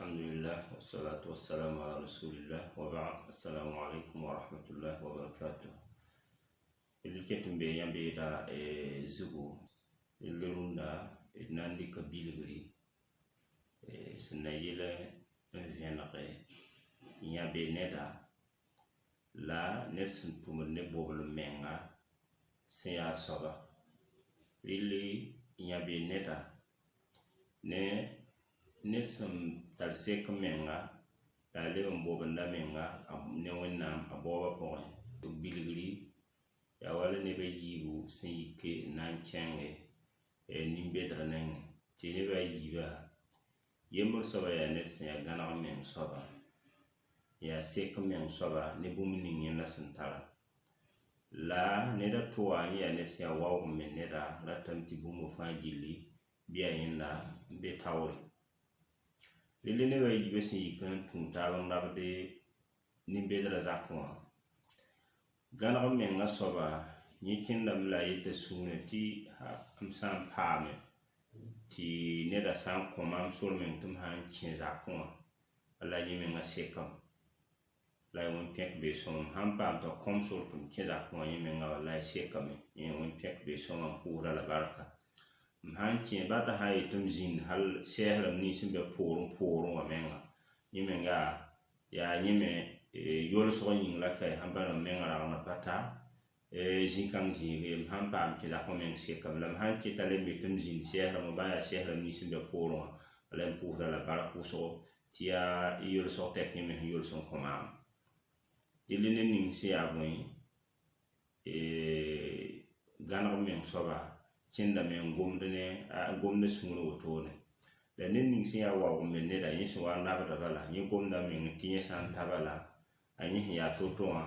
Alhamdulillah, wassalatu wassalamu ala rasulillah, wa ba'd. Assalamu alaikum wa rahmatullahi wa barakatuh. L ket n bee yãbeeda zugu l rũndã d na n dɩka bilgri sẽn na yɩl n vẽnege yãbe neda la ned sẽn tʋmd ne boblem menga sẽn yaa soaba. Rɩl yãbe neda ne ned sẽn tar sek n menga la a leb n bobenda menga ne Wẽnnaam a baoobã pʋgẽ. B bilgri yaa wala neb a yiibu sẽn yike n na n kẽnge nin-bedr nengẽ tɩ neba a yiibã yembr soaba yaa ned sẽn yaa gãneg meng soaba, yaa sek meng soaba ne bũmb ning yẽnda sẽn tara. La ned a to wã yẽ yaa ned sẽn yaa waoog me neda ratame tɩ bũmb fãa gilli bɩ yaa yẽnda n be taoore. Rel neba a yiibã sẽn yik n tũ taab n rabd nin-bedrã zakẽ wã, gãneg mengã soaba yẽ kẽndame la a yeta sũurẽ tɩ m sã n paame tɩ neda sã n kõ maam sor meng tɩ m sã n kẽ zakẽ wã, wala yẽ mengã sekame la y wẽn pẽk bee sõma. M sãn paam t'a kõm sor tɩ m kẽ zakẽ wã, yẽ menga wallahi sekame, yẽ wẽn pẽk bee sõma, n pʋʋsda la barka. M sã n kẽ ba t'a sã n yet tɩ m zĩnd hal sɛɛsrãmb nins sẽn be poorẽ poorẽ wã menga, yẽ menga yaa yẽ me yolsg yĩng la ka sãn pa mam menga ragenda pa ta zĩ-kãng zĩig ye. M sãn paam kẽ zakẽ wã meng sekame, la m sãn ket t'a leb me tɩ m zĩnd sɛɛsrãmbã baa yaa sɛɛsrãmb nins sẽn be poorẽ wã, wala m pʋʋsda la bark wʋsgo tɩ yaa yolsg tɛk yẽ me sẽn yols n kõ maam. Dẽnd ned ning sẽn yaa bõe gãneg meng soaba kẽndame n gomd ne n gomd sũurẽ wotone. La ned ning sẽn yaa waoog me neda, yẽ sẽn wa n rabda bala, yẽ gomda meng tɩ yẽ sã n ta bala, a yẽ sẽn yaa to-to wã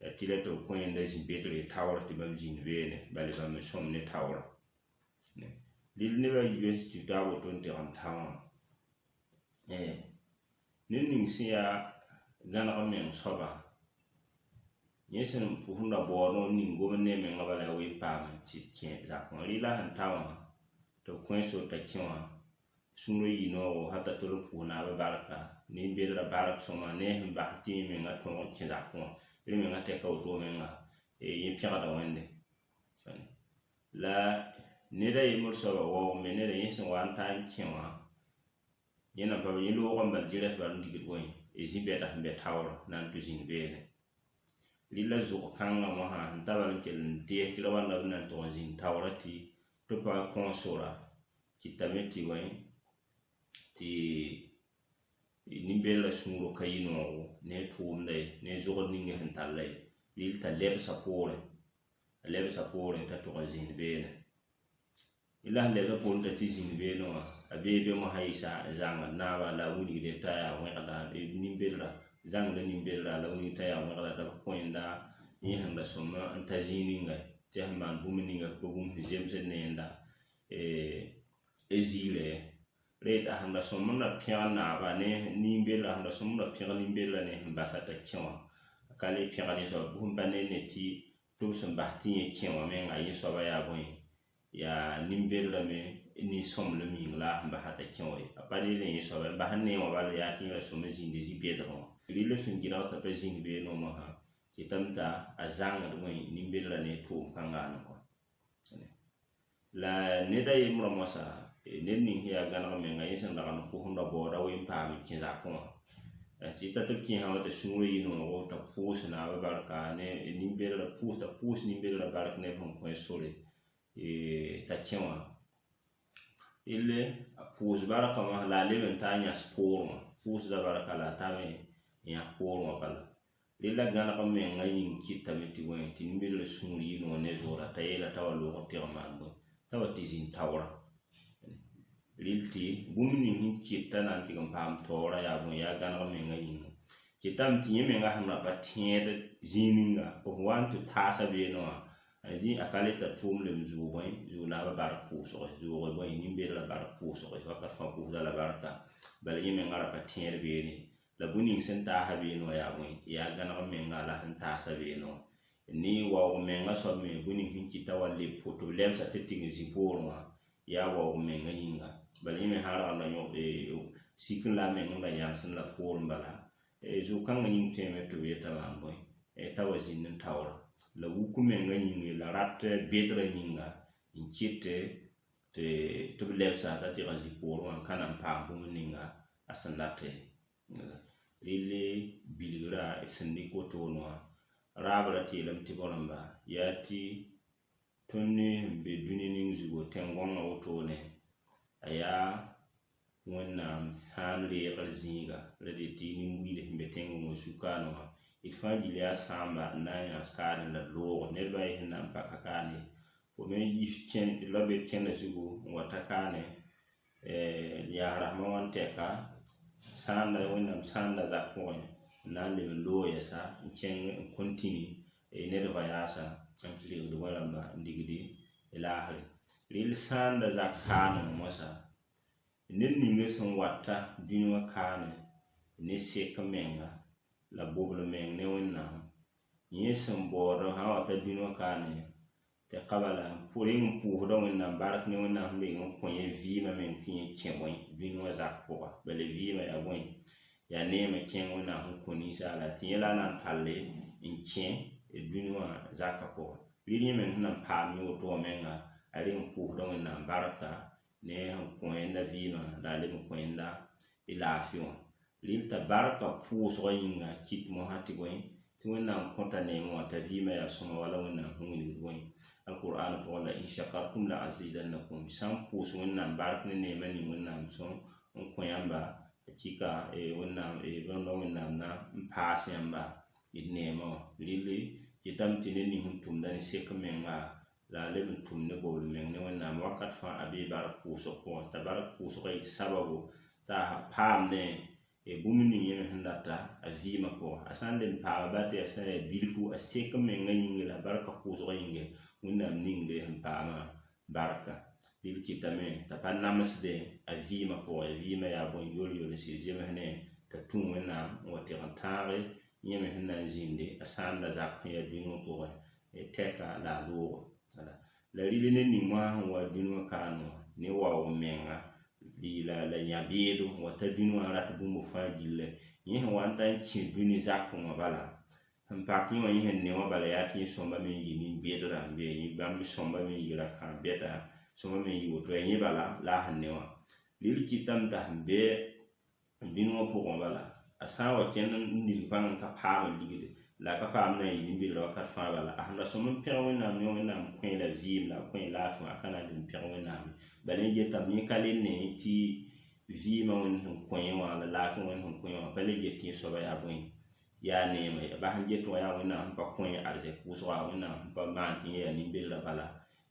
yaa tɩ la tɩ b kõ yẽnda zĩ-betre taoor tɩ bãmb zĩnd beene, bala bãmb n sõm ne taoora. Rɩl neb a yiibã sẽn tũ taab woto n teg n ta wã, ned ning sẽn yaa gãneg meng soaba, yẽ sẽn pʋsẽnda baoodẽ n ning gomd ne a menga bala yaa ween paam n tɩ kẽ zakẽ wã. Rɩla sẽn ta wã tɩ b kõ sor t'a kẽ wã, sũurã yɩ noogo hal t'a tol n pʋʋs naabã barka, nin-bedrã bark sõma ne sẽn bas tɩ yẽ menga tõog n kẽ zakẽ wã. Rẽ menga tɛka woto menga yẽ pẽgda Wẽnde. La ned a yembr soaba waoog me neda, yẽ sẽn wa n ta n kẽ wã, yẽ nan pa yẽ loogame bala direct bala n digd bõe zĩ-bɛda sẽn be taoorã na n tʋ zĩnd beene. Rɩla zʋg kãngã mosã sẽn ta bala n kell n dees tɩrg bãmb b na n tʋg n zĩnd taoorã tɩ tɩ pa kõ sora kɩtame tɩ bõe tɩ nin-bedrã sũurã ka yɩ noogo ne a tʋʋmda ye ne a zogd ning sẽn talla ye. Rɩl t'a lebsa poorẽ, a lebsa poorẽ t'a tʋg n zĩnd beene. La sẽn lebsa poorẽ t'a tɩ zĩnd beene wã, a bee be mosã yɩsa n zãngd naaba la a wilgde t'a yaa wẽgda nin-bedrã zãngda nin-bedrã la wilgd t'a yaa wẽgda t'a b kõ yẽnda yẽ sẽn da sõma n ta zĩig ninga tɩ sẽn maan bũmb ninga pa bũmb sẽn zemsd ne yẽnda ziirã ye. Ra yetɩ a sẽn da sõm n da pẽg naaba ne nin-bedrã, sẽn da sõm n da pẽg nin-bedrã ne sẽn basa t'a kẽ wã, a ka le pẽgd yẽ soaba bʋsem pa ne ne tɩ b sẽn bas tɩ yẽ kẽ wã menga yẽ soaba yaa bõe yaa nin-bedrã me nin-sõmblem yĩng la a sẽn basa t'a kẽ wã ye. A pa ne ne yẽ soaba n bas n nee wã bala yaa tɩ yẽ ra sõm n zĩnd zĩ-bedrẽ wã. Rɩl sẽn gɩdg t'a pa zĩnd beene wã mosã kɩtame t'a a zãngd bõe nin-bedrã ne tʋʋm kãngã ne kõ. La ned a yembrã moasã, ned ning sẽn yaa gãneg menga, yẽ sẽn dag n pʋsẽnda baooda ween paam n kẽ zakẽ wã, la sɩta tɩ b kẽesã wã t'a sũurã yɩ noogo t'a pʋʋs naabã barka ne nin-bedrã pʋʋs t'a pʋʋs nin-bedrã bark ne b sẽn kõ sore t'a kẽ wã. Relle a pʋʋs barkã wã la a leb n ta n yãs poorẽ wã, pʋʋsda barka la a tame n yãs poorẽ wã bala. Rella gãneg mengã yĩng kɩtame tɩ bõe tɩ nin-bedrã sũur yɩ noog ne zoora t'a yeela t'a wa loog n teg n maan bõe t'a wa tɩ zĩnd taoorã. Rɩl tɩ bũmb ning sẽn kɩt t'a na n tɩg n paam taoorã yaa bõe yaa gãneg mengã yĩnga. Kɩtame tɩ yẽ menga sẽn ra pa tẽed zĩig ninga b wa n tɩ taasa beene wã a zĩ a ka le t'a tʋʋm lem zʋʋg bõe zʋʋg naabã bark pʋʋsge zʋʋg bõe nin-bedrã bark pʋʋsge wakat fãa pʋʋsda la barka. Bala yẽ menga ra pa tẽed beene. La bũmb ning sẽn taasa beene wã yaa bõe yaa gãneg menga la sẽn taasa beene wã. Ne waoog menga soab me bũmb ning sẽn kɩta wa leb tɩ b lebsa tɩ tɩg n zĩ poorẽ wã yaa waoog menga yĩnga. Bala yẽ me sã n rag n ra yõk sik n la a meng n ra yãnesem la poorẽ bala, zo-kãngã yĩng tõeme tɩ b yeta maan bõe t'a wa zĩnd n taoora la wuk menga yĩnge la rat bedrã yĩnga n kɩte tɩ b lebsa t'a tɩg n zĩ poorẽ wã n ka na n paam bũmb ninga a sẽn dat ye. Relle bilgra d sẽn dɩk wotone wã raab ra tɩ yeelame tɩ bõe-rãmba yaa tɩ tõnd ne sẽn be dũni ning zugu tẽn-gõngã wotone a yaa Wẽnnaam sãan reegr zĩiga la de tɩ nin-buiid sẽn be tẽn-gõngã zu-kaane wã d fãa gill yaa sãamba n na n yãs kaane la d loog ned ba a ye sẽn na n paka kaane fo me yif kẽn tɩ la be d kẽnda zugu n wa ta kaane n yaas rasmã wã n tɛka sãanda Wẽnnaam sãanda zak pʋgẽ n na n leb n loog yɛsa n kẽng n continue ne d voyage n regd bõe-rãmba n digdi laasre. Rell sãanda zak kaane wã moasã ned ninga sẽn wata dũni wã kaane ne sek menga la bobl meng ne Wẽnnaam yẽ sẽn baood sã n wa ta dũni wã kaane tɩ ka bala reng n pʋʋsda Wẽnnaam bark ne Wẽnnaam sẽn reng n kõ yẽ vɩɩmã meng tɩ yẽ kẽ bõe dũni wã zak pʋga. Bala vɩɩmã yaa bõe yaa neemã kẽng Wẽnnaam sẽn kõ ninsaala tɩ yẽ la a na n talle n kẽ dũni wã zakã pʋgã. Rɩl yẽ meng sẽn na n paam yẽ woto wã menga a reng n pʋʋsda Wẽnnaam barka ne sẽn kõ yẽnda vɩɩmã la a leb n kõ yẽnda laafɩ wã. Rɩl t'a barka pʋʋsgã yĩnga kɩt mosã tɩ bõe tɩ Wẽnnaam kõta neemã wã t'a vɩɩmã yaa sõma wala Wẽnnaam sẽn wilgd bõe alqur'an pʋgẽ la in shakartum la azidannakum sã n pʋʋs Wẽnnaam bark ne neemã ning Wẽnnaam sõm n kõ yãmba kɩka Wẽnnaam bõnda Wẽnnaam na n paas yãmba d neemã wã. Rɩl kɩtame tɩ ned ning sẽn tʋmda ne sek menga la a leb n tʋm ne bobl meng ne Wẽnnaam wakat fãa a bee bark pʋʋsg pʋgẽ t'a bark pʋʋsgã yɩ sababu t'a paamdẽ bũmb ning yẽ me sẽn data a vɩɩmã pʋgẽ. A sã n leb n paama bal tɩ yaa sã n yaa bilfu a sek menga yĩnge la barka pʋʋsgã yĩnge Wẽnnaam ningde sẽn paamã barka. Rɩl kɩtame t'a pa namsdẽ a vɩɩmã pʋgẽ vɩɩmã yaa bõe yor-yor n sɩd zems ne t'a tũ Wẽnnaam n wa tɩg n tãage yẽ me sẽn na n zĩndi a sãanda zak sẽn yaa dũni wã pʋgẽ tɛka la a loogo. La rɩl ned ning moasã sẽn wa dũni wã kaane wã ne waoog menga la yã-beedo n wa ta dũni wã n rat bũmb fãa gilli yẽ sẽn wa n ta n kẽ dũni zakẽ wã bala sẽn pak yẽ wã yẽ sẽn ne wã bala yaa tɩ yẽ sõmba me n yɩ nin-bedrã n be bãmb sõmba me n yɩ ra-kãab-bɛda sõmba me n yɩ woto yaa yẽ bala la a sẽn ne wã. Rɩl kɩtame t'a sẽn be dũni wã pʋgẽ bala a sã n wa kẽnd n nilg pãng n ka paam n ligde la a ka paam na n yɩ nin-bedrã wakat fãa bala a sẽn ra sõm n pẽg Wẽnnaam ne Wẽnnaam kõ la vɩɩm la a kõ laafɩ wã a ka na n leb n pẽg Wẽnnaam ye. Bala yẽ getame yẽ ka le ne tɩ vɩɩmã Wẽnd sẽn kõ yẽ wã la laafɩ Wẽnd sẽn kõ yẽ wã pa le get tɩ yẽ soaba yaa bõe yaa neemã ye. Ba sẽn get wã yaa Wẽnnaam sẽn pa kõ yẽ arzɛk wʋsga Wẽnnaam sẽn pa maan tɩ yẽ yaa nin-bedrã bala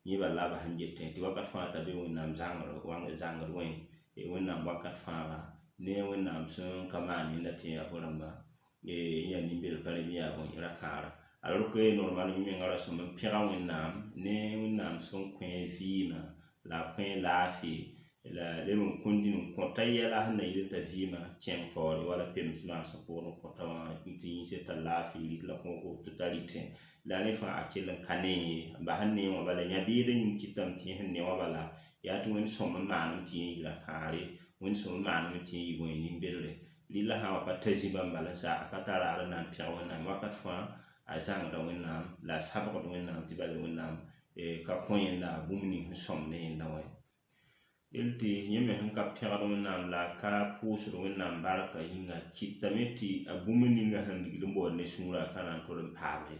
yẽ bala la a bas n getẽ tɩ wakat fãa t'a be Wẽnnaam zãngd wẽ Wẽnnaam wakat fãaga ne Wẽnnaam sẽn ka maan yẽnda tɩ yaa bõe-rãmba yẽ yaa nin-bedr pa rẽ bɩ yaa bõe ra-kãara. Alors que normalement menga ra sõm n pẽga Wẽnnaam ne Wẽnnaam sẽn kõ vɩɩmã la a kõ laafɩ la leb n continue n kõta yɛla sẽn na yɩl t'a vɩɩmã kẽng taoore wala pems maasem pʋgẽ n kõta wã tɩ yĩnsã tar laafɩ rɩk la kõgo tɩ t'a rɩtẽ la rẽ fãa a kell n ka ne ye ba sẽn ne wã bala yã-beedã yĩng kɩtame tɩ yẽ sẽn ne wã bala yaa tɩ Wẽnd sõm n maaneme tɩ yẽ yɩ ra-kãare Wẽnd sõm n maaneme tɩ yẽ yɩ bõe nin-bedre. Rɩla sã n wa pa ta zĩ-bãmb bala n sa a ka tar raar n na n pẽg Wẽnnaam wakat fãa a zãngda Wẽnnaam la a sabgd Wẽnnaam tɩ bala Wẽnnaam ka kõ yẽnda bũmb ning sẽn sõm ne yẽnda wã ye. Rel tɩ yẽ me sẽn ka pẽgd Wẽnnaam la a ka pʋʋsd Wẽnnaam barka yĩnga kɩtame tɩ a bũmb ninga sẽn rigd n baood ne sũurã a ka na n tol n paam ye.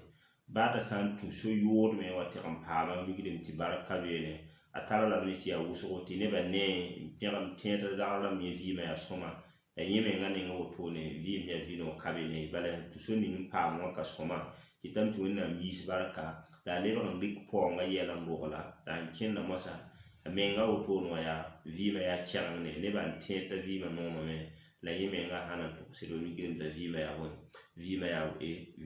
Baa t'a sã n tũ so-yoodme n wa tɩg n paama mikdame tɩ bark ka beene a tara lame ne tɩ yaa wʋsgo tɩ nebã nee n pẽg n tẽed zagr rãmb yẽ vɩɩmã yaa sõma la yẽ menga nenga wotone vɩɩm yaa vɩ-noog ka be ne bala tɩ so ning n paam wã ka sõma kɩtame tɩ Wẽnnaam yiis barka la a lebg n rɩk paoongã yɛl n rogla t'a n kẽnda moasã a menga wotone wã yaa vɩɩmã yaa kɛgeng ne nebã n tẽed t'a vɩɩmã noomame la yẽ menga sã na n togsd mikdame t'a vɩɩmã yaa bõe vɩɩmã yaa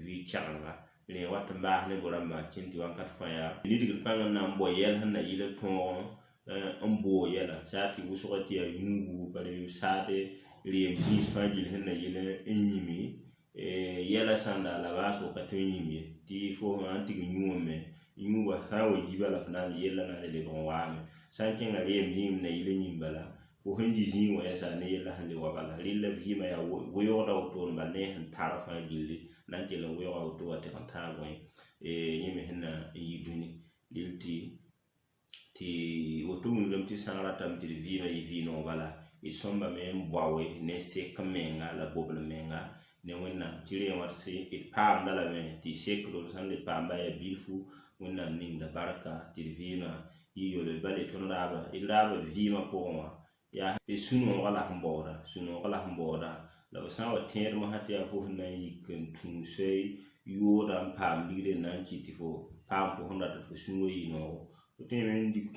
vɩ kɛgenga. Rẽ wat n baas ne bõe-rãmba kẽn tɩ wakat fãa yaa nidgr pãng n na n bao yɛl sẽn na yɩl n tõog n boog yɛla saa tɩ wʋsgã tɩ yaa yũugu bala b saade reem zĩis fãa gill sẽn na yɩl n yĩme yɛla sãnda la baasgo ka tõe n yĩm ye tɩ fo sã n tig n yũame yũubã sã n wa yi bala f na n yella na n lebg n waame sã n kẽnga reem zĩig na yɩl n yĩm bala Fo sẽn yi zĩig wã yɛsa ne yella sẽn le wa bala. Rɩlla vɩɩmã yaa weoogda wotone bala ne sẽn tar fãa gilli na n kell n weooga woto wa tɩg n tãag bõe yẽ me sẽn na n yi dũni. Rɩl tɩ woto wilgame tɩ sã n ratame tɩ d vɩɩmã yɩ vɩ-noog bala, d sõmbame n baoe ne sek n menga la bobl menga ne Wẽnnaam tɩ rẽ wã d paamda lame tɩ sekdo d sãn le paam ba yaa bilfu. Wẽnnaam ningda barka tɩ d vɩɩmã yɩ yole bala. Tõnd raaba, d raaba vɩɩmã pʋgẽ wã yaa sũ-noogã la sẽn baooda, sũ-noogã la sẽn baooda. La b sã n wa tẽed mosã tɩ yaa fo sẽn na n yik n tũ soe yooda n paam ligd n na n kɩt tɩ fo paam fo sẽn rat fo sũurã yɩ noogo. Fo tõeme n dɩk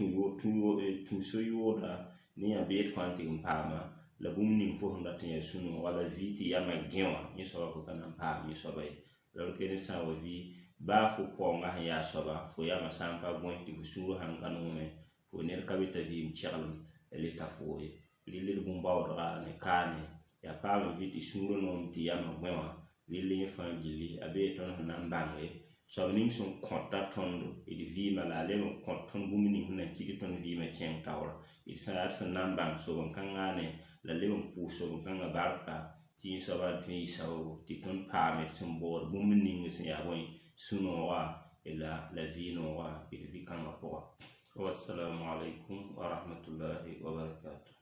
tũ so-yooda ne yã beed fãa n tɩg n paama la bũmb ning fo sẽn dat n yaa sũ-noogã la vɩ tɩ yamã gẽ wã yẽ soaba fo ka na n paam yẽ soaba ye. La rʋk ned sã n wa vɩ baa fo paoongã sẽn yaa soaba, fo yamã sã n pa gõe tɩ fo sũurã sãn ka noome, fo ned ka be t'a vɩɩm keglem le ta foo ye. Rɩl d bũmb-baoodga ne kaane yaa paam n vɩ tɩ sũurã noom tɩ yamã gõe wã. Rɩl yẽ fãa gilli a bee tõnd sẽn na n bãnge soab ning sẽn kõta tõndo d vɩɩmã la a leb n kõt tõnd bũmb ning sẽn na n kɩt tõnd vɩɩmã kẽng taoora. D sã yaa d sẽn na n bãng soben-kãngã ne la leb n pʋʋs soben-kãngã barka tɩ yẽ soabã n tõe n yɩ sababu tɩ tõnd paam d sẽn baood bũmb ning sẽn yaa bõe sũ-noogã la vɩ-noogã d vɩ-kãngã pʋga. Wassalamu alaikum wa rahmatullahi wa barakatuh.